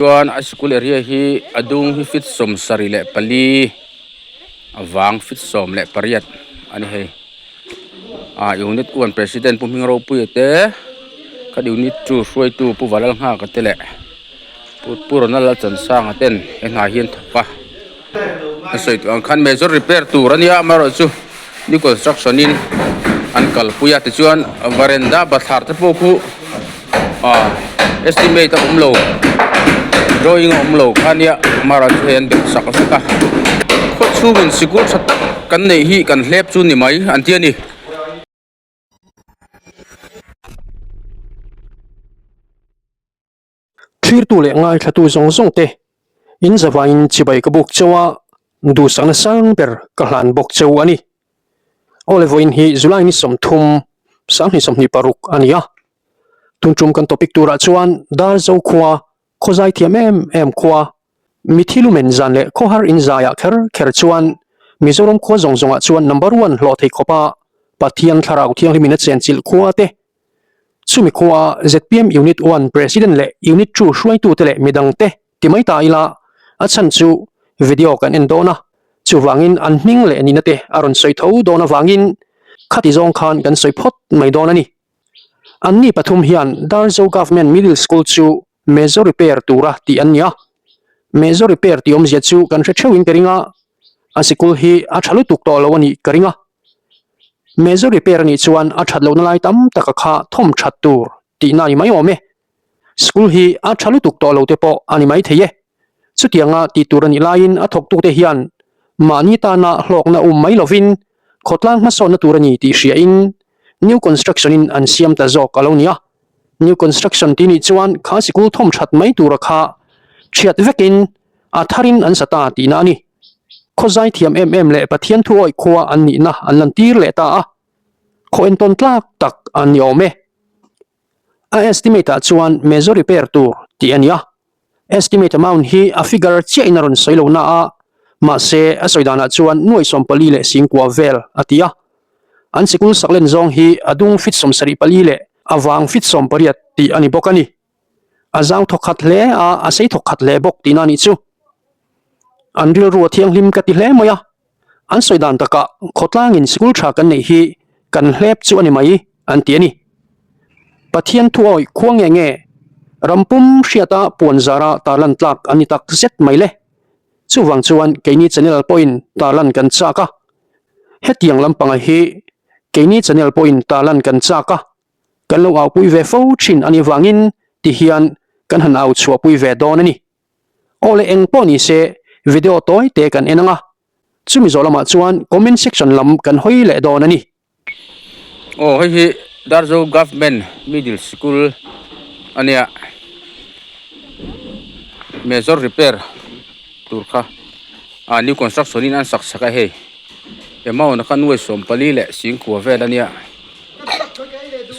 Chuan a sikul area hi a dung hi feet 74 a vang feet 18 a ni hei ah unit one president pu hming ropuia te kha unit two hruaitu pu valal nghaka te leh pu pu ronald lalchansanga ten he hna hi an thawk a a sawi tawh ang khan major repair tur a nia amaherawhchu new construction in an kalpui a tichuan varanda bathlar te pawh khu ah estimate a awm lo drawing a awm lo kha nia amaherawhchu hei an belh sak vek a khaw chhungin sikul tha tak kan neih hi kan hlep chu ni mai an ti a ni. Thlirtu leh ngaithlatu zawng zawng te in zavaiin chibai ka buk cheu a, duhsakna sang ber ka hlan bawk cheu a ni. Awle vawiin hi July ni 30, 2026 a ni a. Tun tum kan topic turah chuan Darzo khua, khawzai thiam em em khua, mithi lumen zan leh khawhar inzaiah kher kher chuan Mizoram khua zawng zawngah chuan number one hlawh thei khawpa Pathian thlarau thianghlimin a chenchilh khua te Chumi khua zpm Unit One President leh Unit Two hruaitute leh midangte ti mai ta ila, a chhan chu video kan en dawn a, chuvangin an hming leh nihna te a rawn sawi tho dawn avangin khati zawng khan kan sawi phawt mai dawn a ni. Anni pathum hian Darzo Government Middle School chu Major Repair tura tih an ni a, Major Repair tih awmzia chu kan hre theuhin ka ring a, a sikul hi a tha lutuk tawh lo a nih ka ring a. Major repair a nih chuan a that lohna lai tam taka kha thawm that tur tihna a ni mai awm e. School hi a tha lutuk tawh lo te pawh a ni mai thei e. Chutianga tih tur a nih laiin a thawktute hian mahni tana hlawkna um mai lovin khawtlang hmasawnna tur a ni tih hriain new construction in an siam ta zawk a lo ni a. New construction tih nih chuan kha sikul thawm that mai tura kha thiat vekin a tharin an sa ta tihna a ni. Khawzai thiam em em leh Pathian thu awih khua an nihna an lantir leh ta a, khaw entawn tlak tak an ni awm e. A estimate ah chuan major repair tur tih a ni a, estimate amount hi a figure chiahin a rawn sawi lo na a, mahse a sawi danah chuan nuai 14 leh 10,000 vel a ti a. An sikul sak len zawng hi a dung feet 74 leh a vang feet 18 tih a ni bawk a ni. A zau thawk khat hle a, a sei thawk khat hle bawk tihna a nih chu. An rilru a thianghlim ka ti hle mai a, an sawi dan takah khawtlangin sikul tha kan neih hi kan hlep chu a ni mai an ti a ni. Pathian thu awih khua nge nge ram pum hriata puan zara tarlan tlak an ni tak zet mai le. Chuvang chuan keini channel pawhin tarlan kan chak a, hetiang lampanga hi keini channel pawhin tarlan kan chak a, Kan lo aupui ve fo thin a nih vangin ti hian kan han au chhuahpui ve dawn a ni. Aw le eng pawh ni se video tawi te kan en ang a, chumi zawh lamah chuan comment section lam kan hawi leh dawn a ni. Aw hei hi Darzo Government Middle School a nia, major repair tur kha ah new construction in an sak chak a hei amount kha nuai 14 leh 10,000 vel a nia.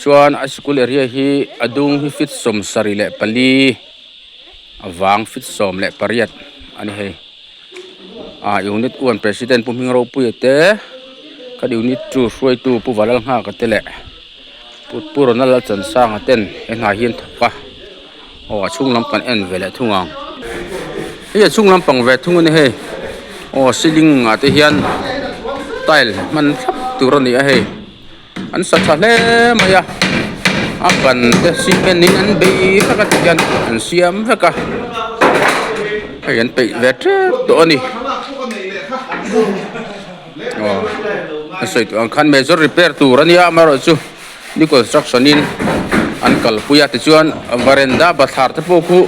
Chuan a sikul area hi a dung hi feet 74 a vang feet 18 a ni hei ah unit one president pu hming ropuia te kha unit two hruaitu pu valal nghaka te leh pu pu ronald lalchansanga ten he hna hi an thawk a aw a chhung lam kan en ve leh thung ang hei a chhung lampang ve thung a ni hei aw ceiling ah te hian tile hman thlap tur a ni a hei. An sa tha hle mai a, a ban te cement in an bei vek a tihian an siam vek a, hei an peih ve tep tawh a ni. Aw a sawi tawh ang khan major repair tur a nia amaherawhchu new construction in an kalpui a tichuan varanda bathlar te pawh khu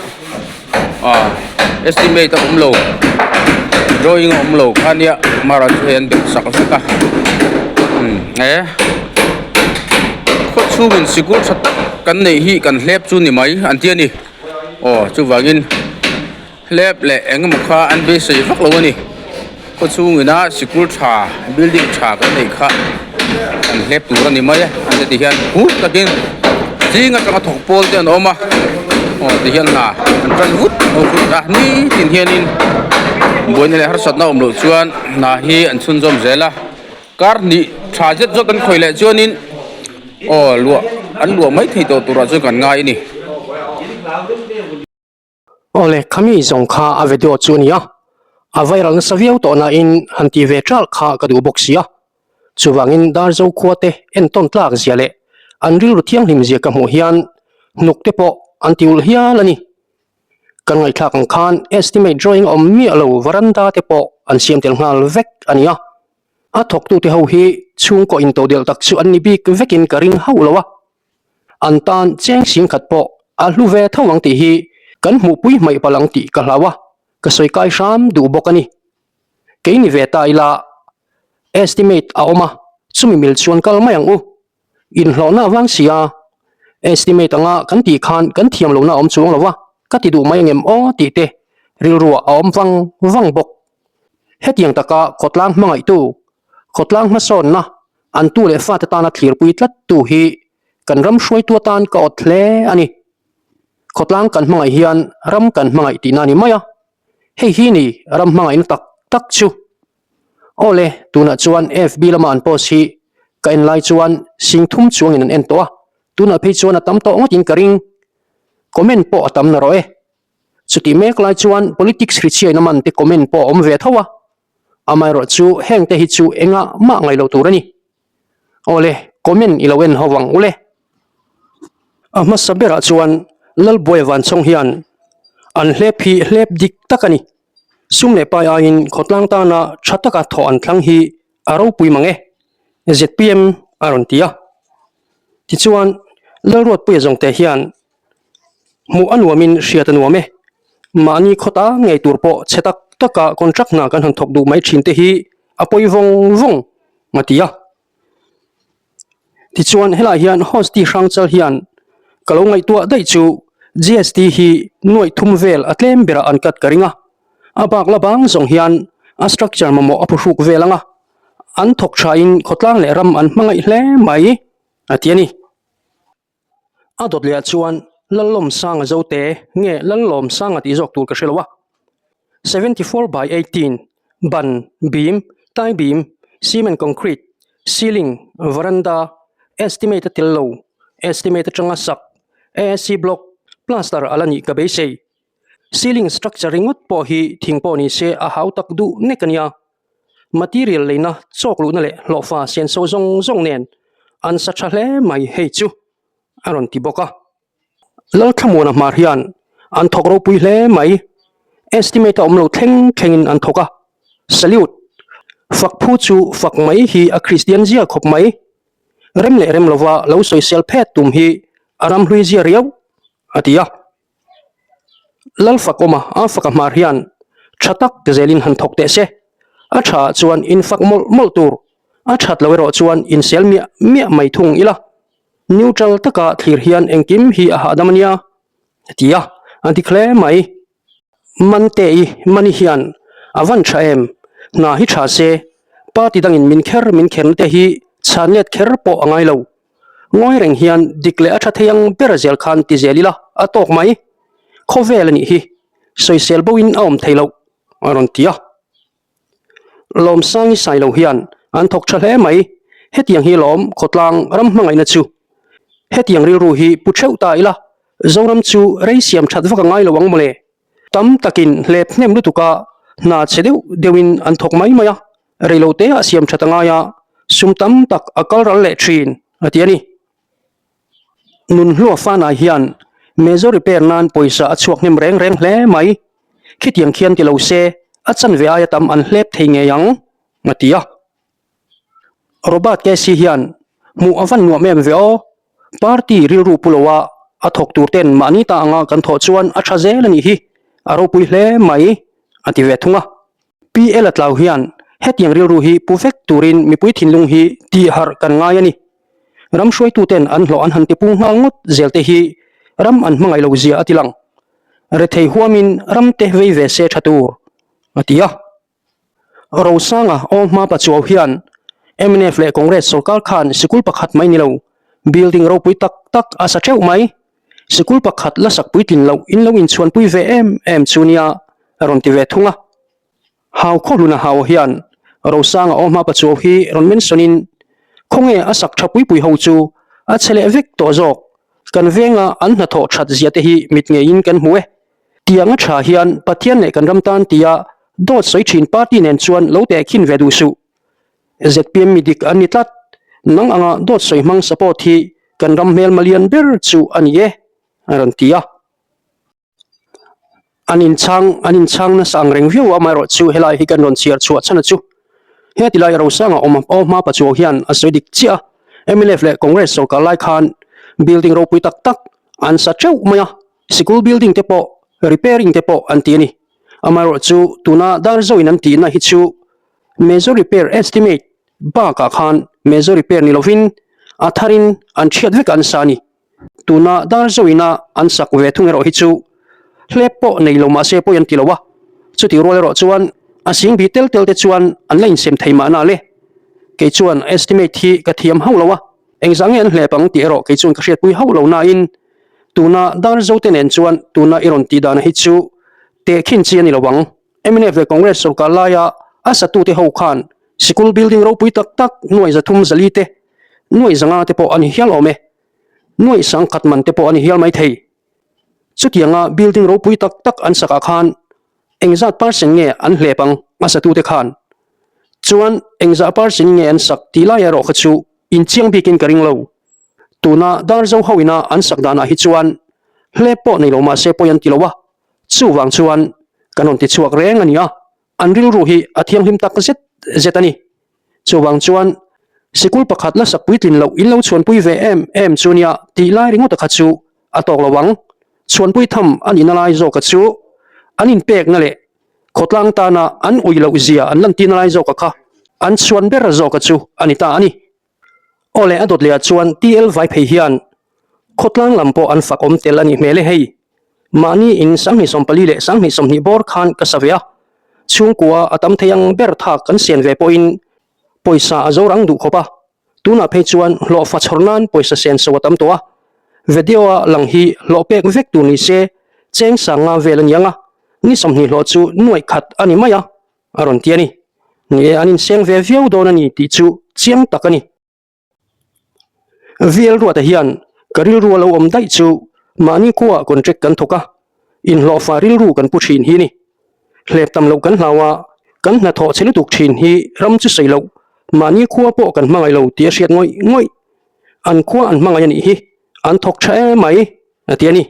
ah estimate a awm lo drawing a awm lo kha nia amaherawhchu hei an belh sak vek a umm he khaw chhungin sikul tha tak kan neih hi kan hlep chu ni mai an ti a ni aw chuvangin hlep leh eng emaw kha an beisei vak lo a ni khaw chhungina sikul tha building tha kan neih kha an hlep tur a ni mai a an ti hian hur takin zing atanga thawk pawl te an awm a aw ti hian hna an tan vut vut a ni tin hianin buaina leh harsatna awm loh chuan hna hi an chhunzawm zel a kar hnih tha zet zawt an khawih leh chuanin aw luah an luah mai thei tawh turah chuan kan ngai a ni. Awle, khami zawng kha a video chu a ni a, a viral nasa viau tawh nain han tih ve ṭalh kha ka duh bawk si a. Chuvangin Darzo khua te entawn tlak zia leh an rilru thianghlim zia ka hmuh hian hnuk te pawh an ti ulh hial a ni. Kan ngaihthlak ang khan estimate drawing awm miah lo varanda te pawh an siam tel nghal vek a ni a. A thawktute ho hi chhungkaw intodelh tak chu an ni bik vekin ka ring hauh lo a. An tan cheng sing khat pawh a hlu ve tho ang tih hi kan hmuhpui hmaih palh ang tih ka hlau a, ka sawi kai hram duh bawk a ni. Kei ni ve ta ila estimate a awm a, chumi mil chuan kal mai ang u. Inhlawhna avang si a, estimate anga kan tih khan kan thiam lohna a awm chuang lo va, ka ti duh mai angem aw tih te rilruah a awm vang vang bawk. Hetiang taka khawtlang hmangaihtu, khawtlang hmasawnna an tu leh fate tana thlirpui tlattu hi kan ram hruaitu atan ka awt hle a ni. Khawtlang kan hmangaih hian ram kan hmangaih tihna a ni mai a, hei hi ni ram hmangaihna tak tak chu. Awle, tunah chuan FB lama an post hi ka en lai chuan sing thum chuangin an en tawh a, tunah phei chuan a tam tawh ngawtin ka ring. Comment pawh a tam na rawh e. Chutih mek lai chuan politics hrichhiaina man te comment pawh a awm ve tho a, Amaherawh chu heng te hi chu engah mah ngaih loh tur a ni. Awle, comment i lo en ho vang ule. A hmasa berah chuan Lalbuaia Vanchawng hian an hlep hi hlep dik tak a ni. Sum leh pai aiin khawtlang tana tha taka thawh an thlang hi a ropui mang e, zpm a rawn ti a. Tichuan, Lalruatpuia zawngte hian Hmuh a nuamin hriat a nuam e. Mahni khawta ngei tur pawh chhe tak taka contract hna kan han thawk duh mai thin te hi a pawi vawng vawng a ti a. Tichuan helaiah hian host Hrangchal hian ka lo ngaihtuah daih chu GST hi nuaih thum vel a tlem berah an cut ka ring a. A bak la bang zawng hian a structure mamawh a phuhruk vel ang a. An thawk thain khawtlang leh ram an hmangaih hle mai a ti a ni. A dawt leh ah chuan Lallawmsanga Zote nge Lallawmsanga tih zawk tur ka hre lo a, 74 by 18, ban, beam, tie beam, cement concrete, ceiling, veranda, estimate a tel lo, estimate atanga sak, ASC block, plaster a la nih ka beisei. Ceiling structure ringawt pawh hi thing pawh ni se a hau tak duh nek a nia. Material leina chawk luhna leh hlawhfa senso zawng zawng nen an sa tha hle mai hei chu a rawn ti bawk a. Lalthlamuana hmar hian an thawk ropui hle mai, estimate a awm lo thleng thlengin an thawk a, salute fak phu chu fak mai hi a Kristian zia khawp mai, rem leh rem lova lo sawisel phet tum hi a ramhlui zia riau a ti a. Lalfakawma a faka hmar hian tha tak zelin han thawk teh se, a tha chuan in fak mawlh mawlh tur, a that lo erawh chuan in sel miah miah mai thung ila, neutral taka thlir hian engkim hi a hahdam a nia, a ti a, a dik hle mai. Mante-i Mani hian a van tha em, hna hi tha se, party dangin min kher min kherna te hi chhan let kher pawh a ngai lo. Ngawi reng hian dik leh a tha thei ang ber zel khan ti zel ila a tawk mai. Khawvel a nih hi, sawisel bo in a awm thei loh a rawn ti a. Lawmsangi Sailo hian an thawk tha hle mai, hetiang hi lawm khawtlang ram hmangaihna chu. Hetiang rilru hi pu theuh ta ila, Zoram chu rei siam that vak a ngai lo ang mawle. Tam takin hlep hnem lutuk a, hna chhe deuh deuhin an thawk mai mai a, reilote ah siam that a ngai a, sum tam tak a kal ral leh thin a ti a ni. Nunhlua Fanai hian Major repair nan pawisa a chhuak hnem reng reng hle mai, khitiang khian ti lo se a chanve aia tam an hlep thei ngei ang a ti a. Robert Casey hian hmuh a van nuam em ve aw, party rilru pu loa a thawk tur ten mahni ta anga kan thawh chuan a tha zel a nih hi, a ropui hle mai a ti ve thung a. PL a tlau hian hetiang rilru hi pu vek turin mipui thinlung hi tih harh kan ngai a ni. Ram hruaituten an hlawh an han tipung nghal ngawt zel te hi ram an hmangaih lo zia a ti lang. Rethei huamin ram te vei ve se tha tur a ti a. Rosanga aw hma pachuau hian mnf leh Congress sorkar khan sikul pakhat mai ni lo building ropui tak tak a sa theuh mai. Sikul pakhat la sak puitlin loh in lo inchhuanpui ve em em chu nia a rawn ti ve thung a. Hau khawhluna hau hian Rosanga aw hma pachuau hi rawn mention in khawnge a sak tha pui pui ho chu a che leh vek tawh zawk. Kan venga an hnathawh that zia te hi mit ngeiin kan hmu e. Tianga tha hian Pathian leh kan ram tan tia dawt sawi thin party nen chuan lo tehkhin ve duh suh. Zpm mi dik an ni tlat. Nang anga dawt sawi hmang support hi kan ram hmelma lian ber chu a ni e, a rawn ti a. An inchhang an inchhang nasa ang reng viau a, amaherawh chu helai hi kan rawn chhiar chhuah chhan a chu. He tilai Rosanga awm aw hma pachuau hian a sawi dik chiah a, mnf leh Congress sorkar lai khan building ropui tak tak an sa teuh mai a, sikul building te pawh repairing te pawh an ti a ni. Amaherawh chu tuna Darzoin an tihna hi chu major repair estimate bakah khan major repair ni lovin a tharin an chhiat vek an sa a ni. Tuna Darzoina an sak ve thung erawh hi chu hlep pawh nei lo mahse pawi an ti lo a, chutih rual erawh chuan a sing bi tel tel te chuan an la insem thei mahna le. Kei chuan estimate hi ka thiam hauh lo a, engzah nge an hlep ang tih erawh kei chuan ka hriatpui hauh lo nain tuna Darzo te nen chuan tuna i rawn tih dana hi chu tehkhin chi a ni lo ang. Mnf leh Congress sorkar laia a satute ho khan sikul building ropui tak tak nuai 300 zali te, nuai 500 te pawh a ni hial awm e. Nuaih sangkhat man te pawh a ni hial maithei. Chutianga building ropui tak tak an sakah khan engzat percent nge an hlep ang a satute khan? Chuan engzah percent nge an sak tih lai erawh kha chu inchiang bikin ka ring lo. Tuna Darzo ho ina an sak danah hi chuan hlep pawh nei lo mahse pawi an ti lo a, chuvang chuan kan rawn ti chhuak reng a ni a, an rilru hi a thianghlim tak zet zet a ni. Chuvang chuan sikul pakhat la sak puitlin loh in lo chhuanpui ve em em chu nia tih lai ringawta kha chu a tawk lo ang. Chhuanpui tham a nihna lai zawka chu an inpekna leh khawtlang tana an ui loh zia an lantirna lai zawka kha an chhuan ber zawka chu a ni ta a ni. Aw leh a dawt leh ah chuan TL vai phei hian khawtlang lam pawh an fak awm tel a nih hmel e hei. Mahni in 2024 leh 2020 bawr khan ka sa ve a, chhungkua a tam thei ang ber thak kan sian ve pawhin pawisa a zo rang duh khawp a, tunah phei chuan hlawhfa chhawr nan pawisa sen so a tam tawh a, video a lang hi hlawh pek vek tur ni se cheng sanga vel a niang a, ni 20 hlawh chu nuaih khat a ni mai a. A rawn ti a ni. Ni e, an inseng ve viau dawn a ni tih chu chiang tak a ni. VL Ruata hian ka rilru a lo awm daih chu mahni khuaah contract kan thawk a, inhlawhfa rilru kan pu thin hi ni. Hlep tam loh kan hlau a, kan hnathawh che lutuk thin hi ram chu sawi loh, mahni khua pawh kan hmangaih lo tih a hriat ngawih ngawih. An khua an hmangaih a nih hi, an thawk tha emai a ti a ni.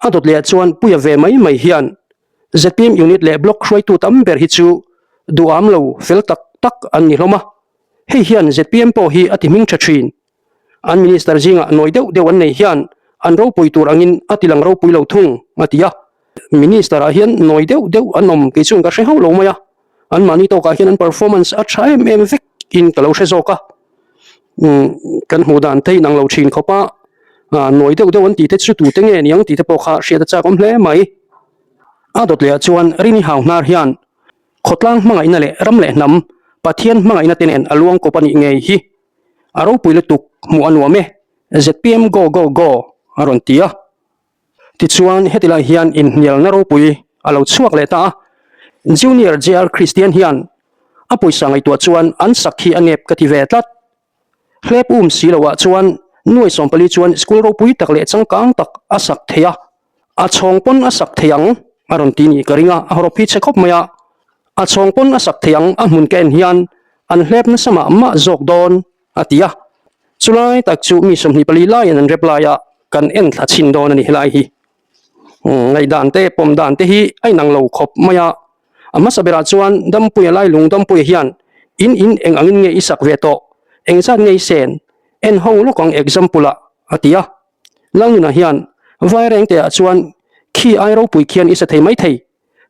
A dawt leh ah chuan Puia ve mai mai hian zpm unit leh block hruaitu tam ber hi chu duham lo fel tak tak an ni hlawm a, hei hian zpm pawh hi a ti hming tha thin. An minister zingah nawi deuh deuh an nei hian an ropui tur angin a ti lang ropui lo thung a ti a. Minister ah hian nawi deuh deuh an awm kei chuan ka hre hauh lo mai a. An mahni tawkah hian an performance a tha em em vek in ka lo hre zawk a, kan hmuh dan te inang lo thin khawp a, nawi deuh deuh an tih te chu tute nge niang tih te pawh kha hriat a chak awm hle mai. A dawt leh ah chuan Rini Hau hnar hian khawtlang hmangaihna leh ram leh hnam Pathian hmangaihna te nen a luang kawp a nih ngei hi a ropui lutuk hmuh a nuam e, zpm go go go a rawn ti a. Tichuan, heti lai hian inhnialna ropui a lo chhuak leh ta a. Junior JR Christian hian a pawisa ngaihtuah chuan an sak hi a nep ka ti ve tlat. Hlep um si loah chuan nuai 14 chuan school ropui tak leh changkang tak a sak thei a, a chhawng pawn a sak thei ang a rawn ti nih ka ring a, a hawrawp hi chhe khawp mai a. A chhawng pawn a sak thei ang a hmun ka en hian an hlep nasa mah mah zawk dawn. A ti a, chulai tak chu mi 24 laiin an reply a, kan en thla chhin dawn a ni helai hi. Ngaihdan te pawm dan te hi a inang lo khawp mai a, a hmasa berah chuan Dampuia Lailung Dampuia hian in in eng angin nge i sak ve tawh, engzat nge i sen, en ho lawk ang example ah a ti a. Lalnuna hian Vairengte ah chuan khi ai ropui khian i sa thei maithei,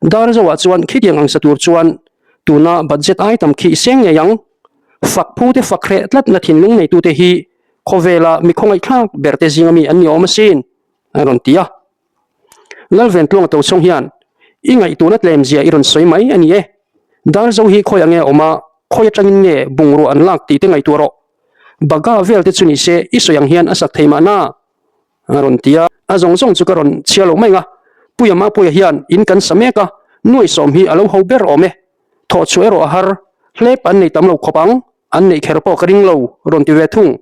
Dar zoah chuan khitiang ang sa tur chuan tuna budget ai tam khi seng ngei ang. Fak phu te fak hreh tlatna thinlung neitute hi khawvela mi khawngaihthlak ber te zinga mi an ni awm asin, a rawn ti a. Lalventluanga Tochhawng hian i ngaihtuahna tlem zia i rawn sawi mai a ni e. Dar zo hi khawi ange awm a, khawi atangin nge bungrua an lak tih te ngaihtuah rawh. Baga vel te chu ni se i sawi ang hian a sak thei mahna. A rawn ti a, a zawng zawng chu ka rawn chhia lo mai ang a, Puia Mapuia hian in kan sa mek a, nuai sawm hi a lo ho ber awm e, thawh chhuah erawh a har, hlep an nei tam lo khawp ang, an neih kher pawh ka ring lo, rawn ti ve thung,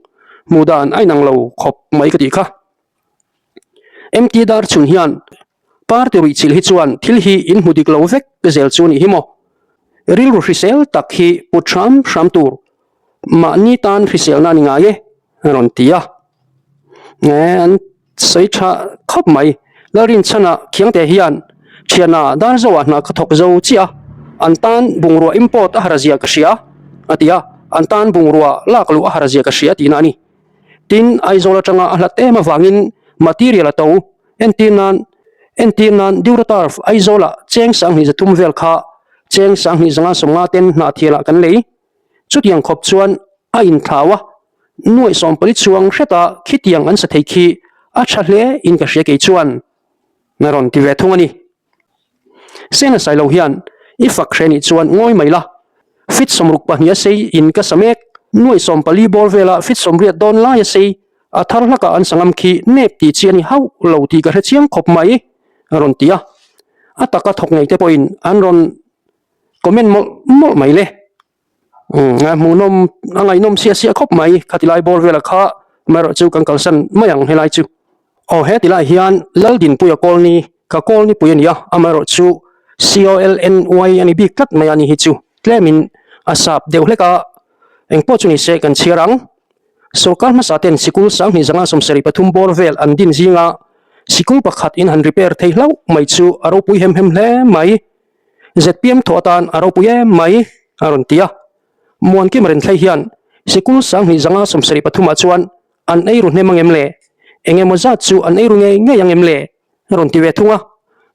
hmuh dan a inang lo khawp mai ka tih kha. MT Darchhun hian. Party ruihchilh hi chuan thil hi in hmu dik lo vek zel chu nih hi maw? Rilru hrisel tak hi put hram hram tur mahni tan hriselna a ni ngai e, a rawn ti a. An sawi tha khawp mai. Lalrinchhana Khiangte hian thiana Darzoa hna ka thawk zo chiah a, an tan bungrua import a har zia ka hria a ti a, an tan bungrua lak luh a har zia ka hria tihna a ni. Tin, Aizawl atanga a hlat em avangin material a to entir nan entir nan Duraturf Aizawlah cheng sanghnih zathum vel kha cheng sanghnih zanga sawmnga ten hnahthialah kan lei. Chutiang khawp chuan a inthlau a, nuaih sawmpali chuang hreta khitiang an sa thei khi a tha hle in ka hria kei chuan na rawn ti ve thung a ni. Sena Sailo hian i fak hre nih chuan ngawi mai la, fit 62 a sei in ka sa mek, nuaih 14 bawr vela fit 80 dawn lai a sei, a thar hlakah an sa ngam khi nep tih chi a ni hauh lo tih ka hre chiang khawp mai a rawn ti a, a taka thawk ngei te pawhin an rawn comment mawlh mawlh mai le. Umm a hmuhnawm a ngaihnawm siah siah khawp mai khati lai bawr velah kha amaherawh chu kan kalsan mai ang helai chu. Aw he tilai hian Laldinpuia Kawlni ka Kawlni pui a ni a amaherawh chu C-O-L-N-Y a ni bik tlat mai a ni hi chu tlemin a sap deuh hlek a engpawh chu ni se kan chhiar ang. Sorkar hmasa ten sikul 2773 bawr vel an din zinga sikul pakhat in han repair thei hlauh mai chu a ropui hem hem hle mai. ZPM thawh atan a ropui em mai, a rawn ti a. Muankima Renthlei hian sikul 2773 ah chuan an eiru hnem ang em le? Eng emaw zat chu an eiru ngei ngei ang em le? a rawn ti ve thung a.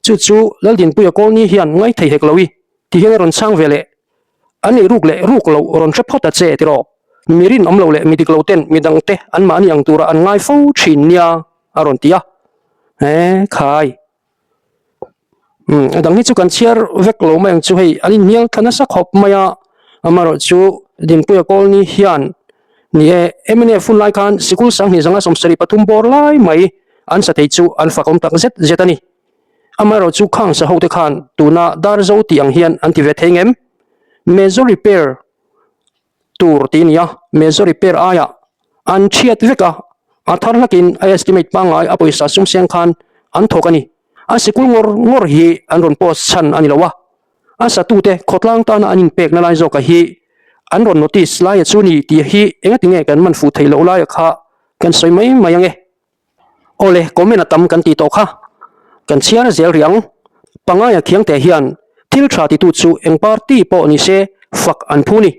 Chu chu Laldinpuia Kawlni hian ngaithei hek lo i ti hian a rawn chhang ve leh. An ei ruk leh ruk loh rawn hre phawt a che tiraw? Mi rinawm lo leh mi dik lo ten mi dangte anmahni ang tura an ngai fo thin nia, a rawn ti a. He khai. Umm a dang hi chu kan chhiar vek lo mai ang chu hei an inhnial thla nasa khawp mai a amaherawh chu Dinpuia Kawlni hian ni e mnf hun lai khan sikul 2773 bawr lai mai an sa thei chu an fakawm tak zet zet a ni amaherawh chu khang sa ho te khan tuna Darzo tih ang hian an ti ve thei ngem Major repair tur tih a ni a, major repair aiah an thiat vek a, a thar hlakin a estimate pangngai a pawisa sum seng khan an thawk a ni. A sikul ngawr ngawr hi an rawn post chhan a ni lo a, a satute khawtlang tana an inpekna lai zawka hi an rawn notice laia chu ni tih hi engatinge kan man fuh theih loh laia kha kan sawi mai mai ang e. Awle, comment a tam kan tih tawh kha. Kan chhiar zel rih ang. Pangaia Khiangte hian thil tha titu chu eng party pawh ni se fak an phu ni.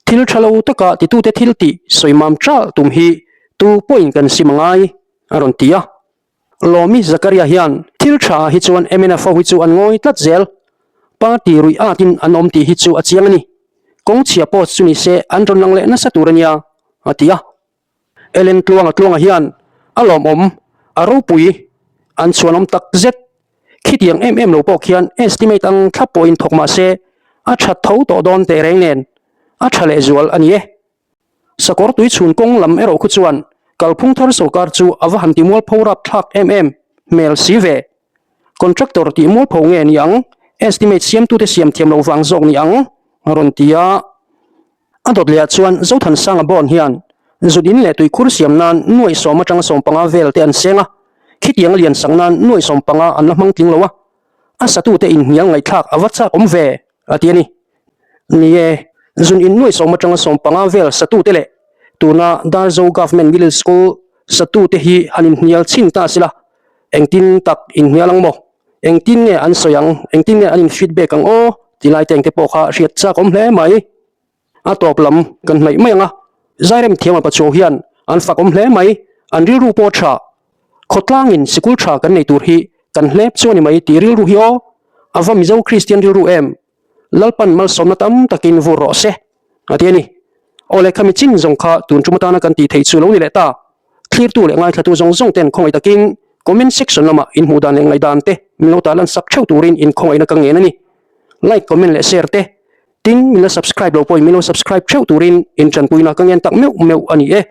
Thil tha lo taka titute thil tih sawi mam ṭalh tum hi tu pawhin kan sim a ngai, a rawn ti a. Lawmi Zakaria hian thil tha ah hi chuan mnf ho hi chu an ngawi tlat zel. Party ruih atin an awm tih hi chu a chiang a ni. Kawngchhia post chu ni se an rawn lang leh nasa tur a nia, a ti a. Ellen Tluanga Tluanga hian a lawmawm, a ropui, an chhuanawm tak zet. Khitiang em em lo pawh khian estimate ang thlap pawhin thawk mah se a that tho tawh dawn teh reng nen a tha lehzual a ni e. Sakawr tui chhun kawng lam erawh khu chuan kalphung thar sawrkar chu a va han ti mualpho rapthlak em em hmel si ve. Contractor tih mualpho nge ni ang, estimate siamtute siam thiam loh vang zawk ni ang a rawn ti a. A dawt lehah chuan Zothansanga Bond hian zut in leh tuikhur siam nan nuaih sawm atanga 15 vel te an seng a, khitiang a lian sak nan nuaih 15 an la hmang tling lo a, a satute inhnial ngaihthlak a va chak awm ve, a ti a ni. Ni e, zun in nuaih sawm atanga 15 vel satute leh tuna Darzo Government Middle School satute hi han inhnial chhin ta sila, engtin tak inhnial ang maw? Engtin nge an sawi ang? Engtin nge an in feedback ang aw? Ti lai teng te pawh kha hriat chak awm hle mai. A tawp lam kan hnaih mai ang a, Zairem thiama pachuau hian an fak awm hle mai, an rilru pawh tha. Khawtlangin sikul tha kan nei tur hi kan hlep chu a ni mai tih rilru hi aw, a va Mizo Kristian rilru em? Lalpan malsawmna tam takin vur rawh se, a ti a ni. Aw lehkha mi chin zawng kha tun tum atana kan tih theih chu lo ni leh ta. Thlirtu leh ngaithlatu zawng zawng ten khawngaih takin comment section lamah inhmuh dan leh ngaihdan te min lo tarlan sak theuh turin inkhawngaihna ka ngen a ni. Like, comment leh share te. Tin, min la subscribe lo pawhin min lo subscribe theuh turin in tanpuina ka ngen tak meuh meuh a ni e.